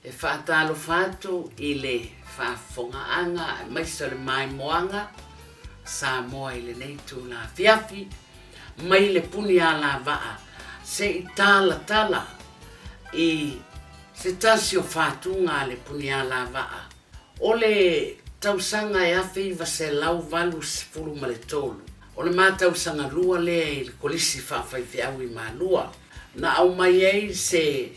E faatalofa atu i le faafofogaaga aemaise o le maimoaga Samoa i lenei itula afiafi mai le puni alavaa se i talatala i se tasi o fatuga a le puni alavaa o le tausaga e 1983. O le ma tausaga lua lea i le Kolisi Faafaifeau i Malua na aumai ai se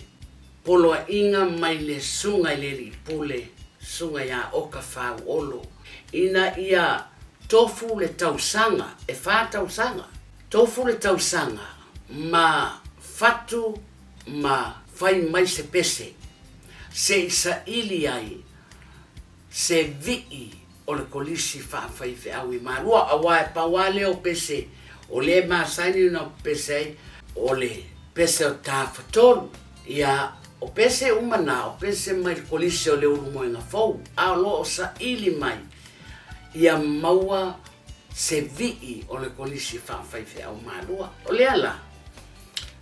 Poloaiga mai le Susuga i le Alii Pule, Susuga ia Oka Fauolo, ina ia tofu le tausaga, e fa tausaga, tofu le tausaga ma fatu ma fai mai se pese se i saili ai se vii o le Kolisi Faafaifeau i Malua, aua e pau lava lea o pese o lea e masani ona pepese ai, o le pese o Tafatolu. Ia, o pese uma na, o pese mai le Kolisi o le Ulumoega Fou, a o lo o saili mai ia maua se vii o le Kolisi Faafaifeau Malua. O lea la,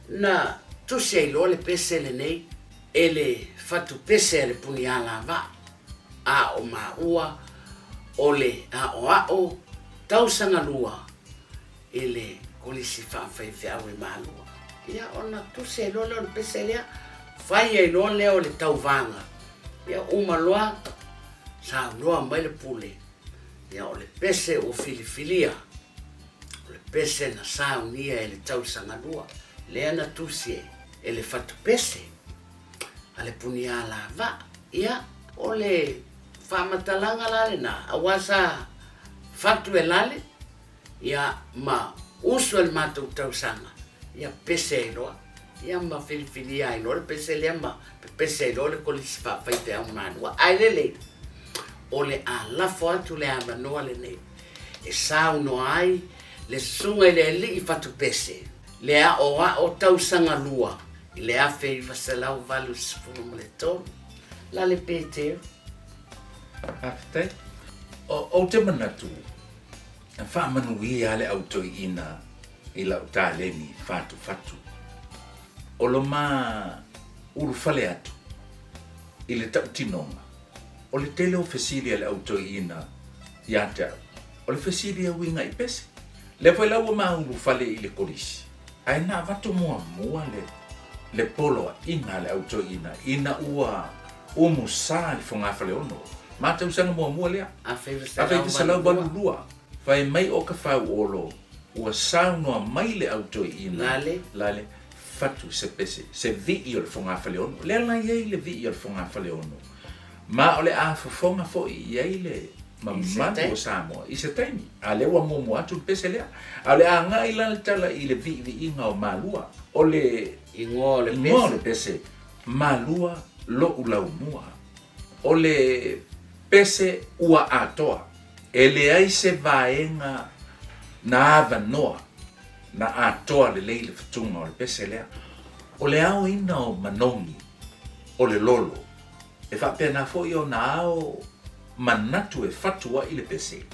na tusi ai loa le pese lenei e le fatupese a le Punialavaa. A o maua o le aʻoaʻo tausaga lua i le Kolisi Faafaifeau i Malua. Ia ona tusi ai loa lea o le pese lea, fai ai loa lea o le tauvaga. Ia uma loa saunoa mai le pule, ia o le pese ua filifilia, o le pese na saunia e le tausaga lua, lea na tusi e le fatupese. a le Punialavaa. Ia, o le faamatalaga la lena, aua sa fatu e lale, ia, ma usu e le matou tausaga, ia pese ai loa, ia ma filifilia ai loa le pese lea ma pepese ai loa le Kolisi Faafaifeau Malua. Ae lelei, o le a lafo atu le avanoa lenei e saunoa ai le Susuga i le Alii Fatupese, le aoao tausaga lua I le 1983, Lale Peteu. Faafetai. Ou te manatu, na faamanuia le au toeaina i lau taleni fatufatu. O lo ma ulufale atu i le tautinoga, o le tele o fesili a le au toeaina ia te au, o le fesili e uiga i pese. Lea foi la ua ma ulufale i le kolisi. Ae na avatu muamua le le poloaiga a le au toeaina ina ua umusa le fogafaleono ma tausaga muamua lea, 1982. Fai mai o ka fauolo ua saunoa mai le au toeaina lale fatu se pese, se vii o le fogafaleono. Lea la i ai le vii o le fogafaleono ma o le a fofoga foi i ai le mamalu o Samoa i se taimi, a lea ua muamua atu le pese lea. A o le agai la le tala i le viiviiga o Malua, o le igoa o le pese, igoa o le pese Malua lo'u laumua, o le pese ua atoa, e leai se vaega na avanoa na atoa lelei le fetuga o le pese lea. O le aoina o manogi o le lolo, e faapena foi ona ao manatu e fatu ai le pese,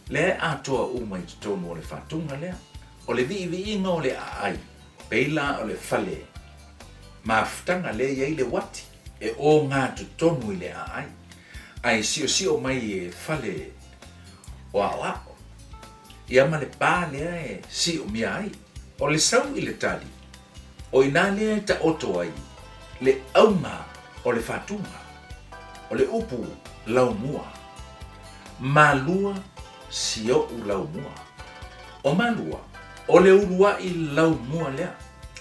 lea e atoa uma i totonu o le fatuga lea. O le viiviiga o le aai, pei la o le fale mafutaga lea e i ai le uati e ogatotonu i le aai, ae siosio mai e fale o aoao, ia ma le pa lea e siomia ai. O le sau i le tali, O i ina lea e taoto ai le auga o le fatuga, o le upu laumua. Malua si oʻu laumua. O Malua, o le uluaʻi laumua lea,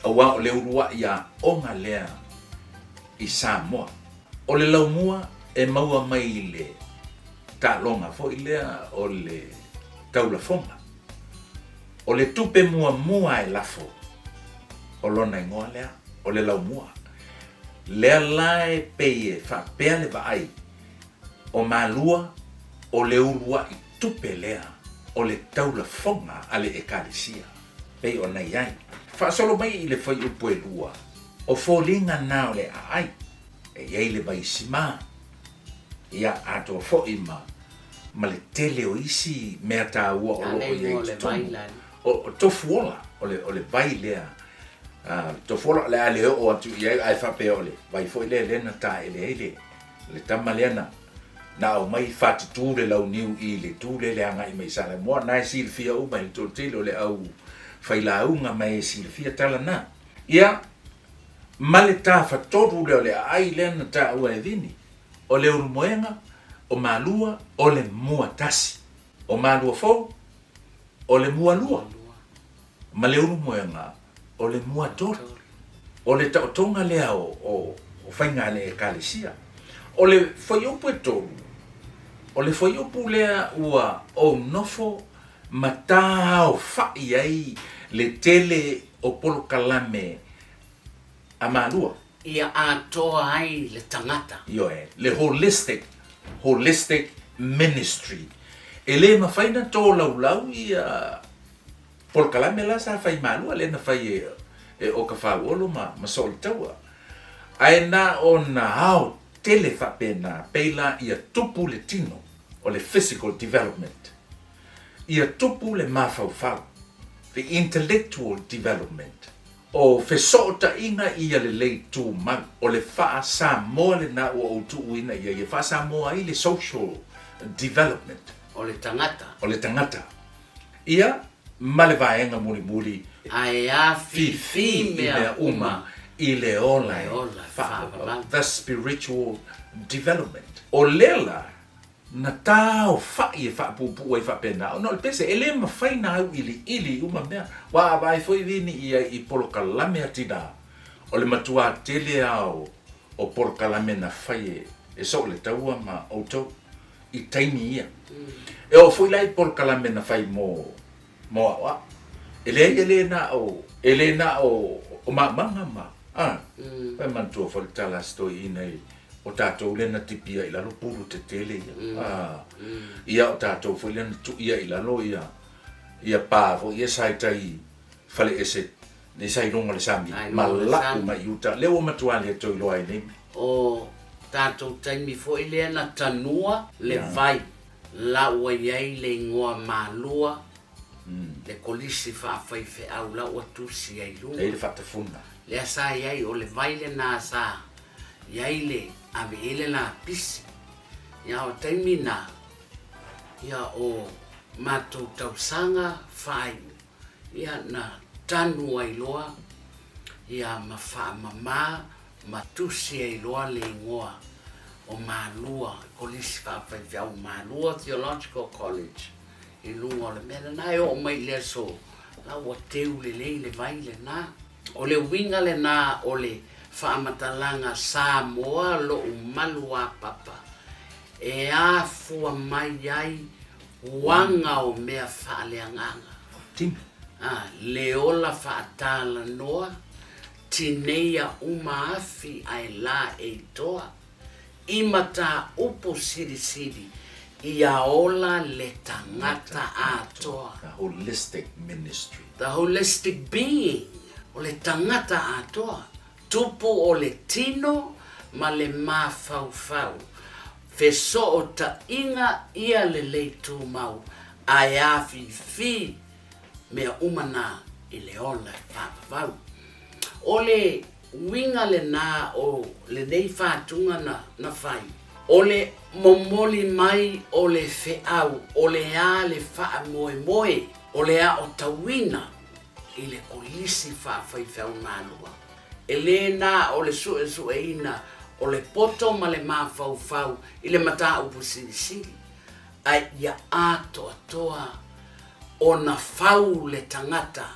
aua o le uluaʻi aoga lea i Samoa. O le laumua e maua mai i le taaloga foi lea o le taulafoga. O le tupe muamua e lafo, o lona igoa lea, o le laumua. Lea la e pei e faapea le vaai, o Malua o le uluaʻi tupe lea o le taulafoga a le Ekalesia, pei ona i ai. Faasolo mai i le fuaiupu e 2, o foliga na o le aai, e i ai le vaisima, ia atoa foi ma ma le tele o isi mea taua o lo o i ai i totonu. O tofuola, o le, o le vai lea. Tofola o le a le oo atu i ai ae faapea o le vai foi lea lea na taele ai le le tama lea na na aumai faatutu le launiu i le tu lea le agai mai i Salemoa. Na e silafia uma e le toatele o le au failauga ma e silafia tala na. Ia, ma le tafatolu lea o le aai lea na taua e Vini, o le Ulumoega, o Malua, o le Muatasi. O Malua fou, o le Mualua, ma le Ulumoega, o le Muatolu. O le taotoga lea o faiga a le Ekalesia. O le fuaiupu e tolu, o le fuaiupu lea ua ou nofo ma taaofai ai le tele o polokalame a Malua. Ia atoa ai le tagata. Ioe, le holistic, holistic ministry. E le mafai na tolaulau ia polokalame la sa fai Malua lea na fai e, e Okafauolo ma, ma Sooletaua. Ae na ona ao tele faapena pei la ia tupu le tino, o le physical development. Ia tupu le mafaufau, the intellectual development. O fesootaiga ia lelei tumau, o le faa-Samoa lena ua ou tuuina i ai e faa-Samoa ai le social development. O le tagata. O le tagata. Ia, ma le vaega mulimuli. Ae afifi mea uma i le ola e faavavau, the spiritual development. O lea la na taofai e faapuupuu ai faapena, ona o le pese, e le mafai na auiliili uma mea. Ua vaai foi Vini i ai i polokalame a tinā, o le matuā tele lava o polokalame na fai e Sooletaua ma outou i taimi ia. E oo foi la i polokalame na fai mo mo aoao. E leai e le na o, e le na o, o maumaga ma, a, e manatua foi le tala a si toeaina i, o tatou lea na tipia i lalo pulu tetele ia, a, ia o tatou foi lea na tuia i lalo ia, ia pa foi ia sa i tai faleese, nei sa i luga o le sami, ma lau mai i uta, lea ua matua le toe iloa ai nei mea. O tatou taimi foi lea na tanua le vai. La ua i ai le igoa Malua, le Kolisi Faafaifeau la ua tusi ai i luga. Lea le faatafuna. Lea sa i ai, o le vai lena sa i ai le ave i ai le lapisi. Ia o taimi na, ia o matou tausaga faaiu, ia na tanu ai loa, ia ma faamama ma tusi ai loa le igoa o Malua, Kolisi Faafaifeau Malua Theological College i luga o le mea lena. E oo mai i le aso la ua teu lelei le vai lena. O le uiga lena o le faamatalaga Samoa lo'u maluapapa e afua mai ai uaga o mea faaleagaga. Le ola faatalanoa Tineia uma afi ae la e i toa, i mataupu silisili ia ola le tagata atoa. The holistic ministry. The holistic being, o le tagata atoa, tupu o le tino ma le mafaufau, fesootaiga ia lelei tumau ae afifi mea uma na i le ola e faavavau. O le uiga lena o lenei fatuga na na fai, o le momoli mai o le feau o le a le faamoemoe o le aotauina i le Kolisi Faafaifeau Malua. E le na o le suesueina o le poto ma le mafaufau i le mataupu silisili, ae ia atoatoa ona fau le tagata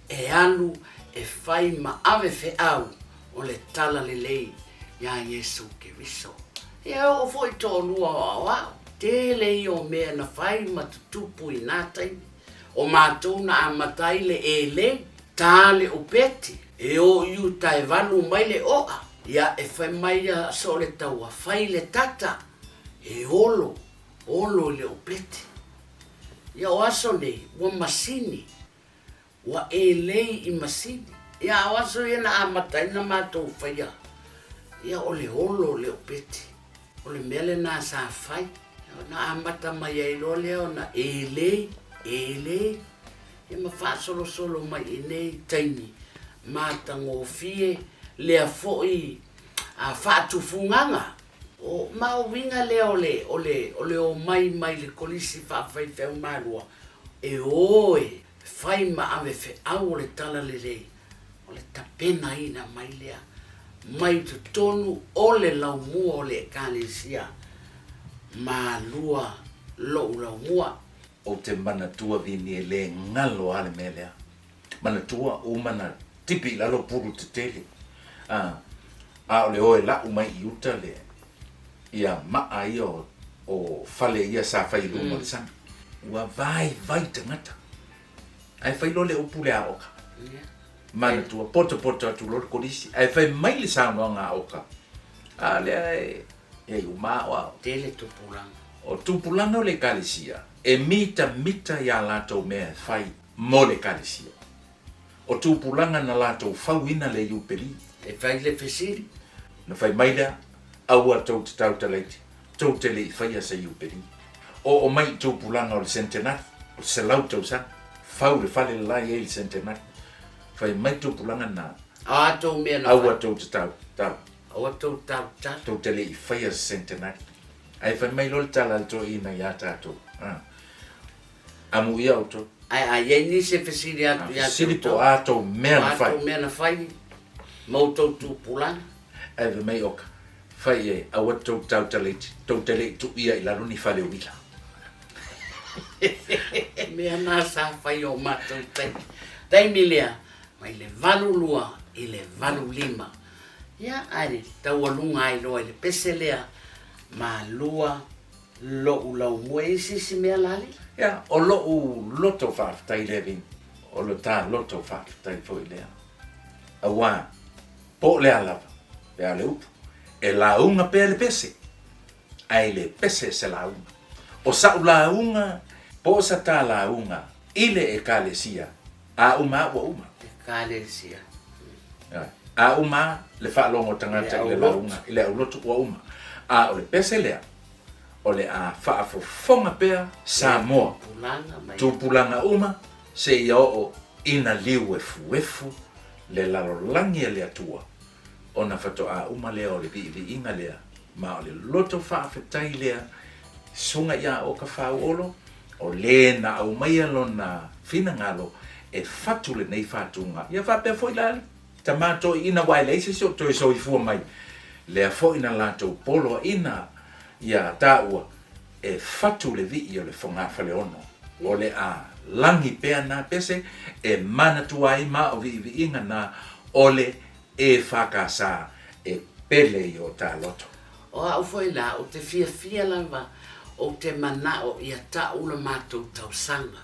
e alu e fai ma ave feau o le talalelei iā Iesu Keriso. Ia e oo foi toalua o aoao, tele ia o mea na fai ma tutupu i nā taimi. O matou na amata ai le elei, tā le upeti, e o i uta e valu mai le oa, ia e fai mai ia Sooletaua, fai le tata, e olo, olo i le upeti. Ia o aso nei, ua masini, ua elei i masini. Ia a o aso ia na amata ai na matou faia, ia o le olo o le upeti. O le mea lena sa fai. Ona amata mai ai loa lea ona elei, elei, ia ma faasolosolo mai i nei taimi. matagofie lea foi faatufugaga. O ma o uiga lea o le o le o le omai mai le Kolisi Faafaifeau Malua e o e fai ma ave feau o le Talalelei, o le tapenaina mai lea mai totonu o le laumua o le Ekalesia Malua lou laumua. Ou te manatua vini e le galo a le mea lea. Manatua uma na tipi i lalo pulu tetele a a o le o e lau mai i uta le ia maa ia o o fale ia sa fai i luma o le sami. Ua vaivai tagata. Ae fai loa le upu lea a Oka. Manatua, potopoto atu loa le kolisi, ae fai mai le saunoaga a Oka, a lea e e uma aoao. Tele tupulaga. O tupulaga o le Ekalesia e mitamita i a latou mea e fai mo le Ekalesia. O tupulaga na latou fauina le Iupeli. E fai le fesili. Na fai mai lea, Aua tou te tautalaiti, tou te le i faia se Iupeli. Oo mai i tupulaga o le sentenari, o le 100 tausaga, fau le fale le la e i ai le sentenari. Fai mai tupulaga na, A tou mea na fai. Aua tou te tau, tau. Aua tou tautala. Tou te le i faia se sentenari. Ae fai mai loa le tala a le toeaina ia tatou, a. Amuia outou. Ae a i ai nisi e fesili atu ia te outou. Fesili po o a tou mea na fai. Po o a tou mea na fai ma outou tupulaga. Ae fai mai oka, fai i ai, aua tou tautalaiti, tou te le i tuuia i lalo ni fale uila. Mea na sa fai o matou taimi. Taimi lea, mai le 82 i le 85. Ia, ae taualuga ai loa i le pese lea, malua lou laumua. E i ai se isi mea lale? Ia, o lou loto faafetai lea Vini, o lo ta loto faafetai foi lea. Aua, po o le a lava, pe a o le upu, e lauga pea le pese, ae le pese se lauga. O sa'u lauga, po o sa ta lauga i le Ekalesia, a uma a ua uma. Ekalesia. A uma le faalogo tagata i le lauga, i le aulotu ua uma. A o le pese lea, o le a faafofoga pea Samoa, tupulaga uma, seia oo ina liu efuefu le lalolagi a le Atua, ona faatoa uma lea o le viiviiga lea, ma o le loto faafetai lea, Susuga ia Oka Fauolo, o le na aumaia lona finagalo e fatu lenei fatuga. Ia faapea foi la le tama toeaina aua e leai se isi o toe soifua mai, lea foi na latou poloaiina ia taua e fatu le vii o le fogafaleono. O le a lagi pea na pese e manatua ai ma o viiviiga na o le EFKS e pele i o ta loto. O au foi la, ou te fiafia lava, ou te manao ia ta'u le matou tausaga,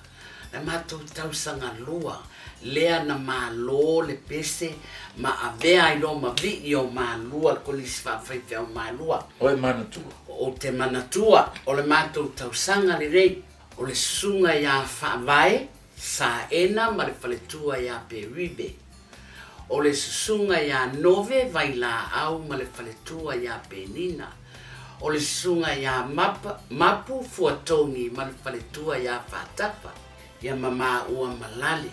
le matou tausaga lua, lea na malo le pese ma avea ai loa ma vii o Malua, le Kolisi Faafaifeau Malua. O e manatua. Ou te manatua, o le matou tausaga lenei, o le susuga ia Faavae, Saena ma le faletua ia Peribe. O le susuga ia Nove Vailaau ma le faletua ia Penina. O le susuga ia Mapa, Mapu Fuatogi ma le faletua ia Faatafa. Ia ma maua Malale.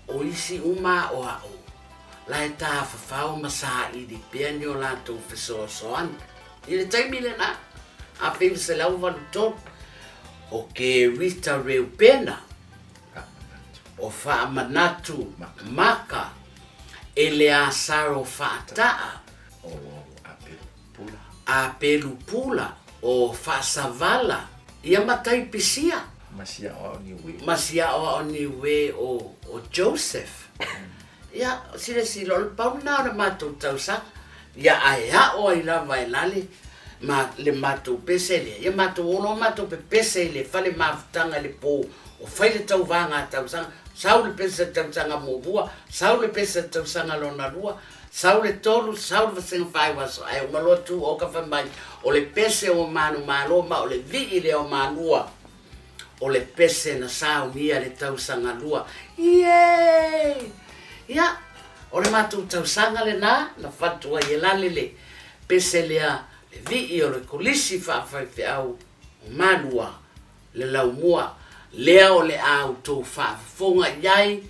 O isi uma aoao, la e tafafao ma saili pea ni o latou fesoasoani. I le taimi lena, 1983, o Kerita Reupena, O Faamanatu Maka, Eleasaro Faataa, Apelu Pula, o Faasavala, ia ma Taipisia, ma Siaoao Niue o Joseph. Ia, silasila, o le pau lena o le matou tausaga. Ia ae ao ai lava e lale ma le matou pese lea. Ia matou o loa matou pepese i le fale mafutaga i le po o fai le tauvaga a tausaga, sau le pese tausaga muamua, sau le pese tausaga lona lua, sau le tolu, sau le vasega faaiu aso, ae uma loa tu oka fai mai, o le pese ua manumalo ma o le vii lea o Malua. O le pese na saunia le tausaga lua. Iee! Ia, o le matou tausaga lena na fatu ai e lale le pese lea le vii o le kolisi faafaifeau o Malua, le laumua lea o le a outou faafofoga i ai.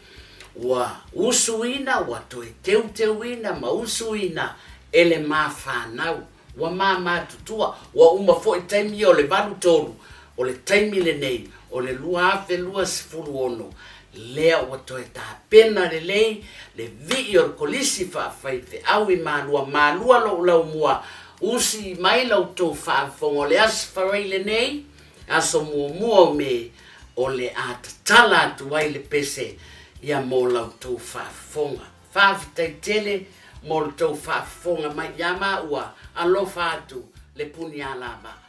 Ua usuina, ua toe teuteuina ma usuina e le ma fanau. Ua ma matutua, ua uma foi taimi ia o le 83, o le taimi lenei o le 2026, lea ua toe tapena lelei le vii o le Kolisi Faafaifeau i Malua. Malua lou laumua, usi mai la outou faafofoga o le Aso Faraile lenei, aso muamua o Me, o le a tatala atu ai le pese ia mo la outou faafofoga. Faafetai tele mo le tou faafofoga mai ia maua, alofa atu le punialava.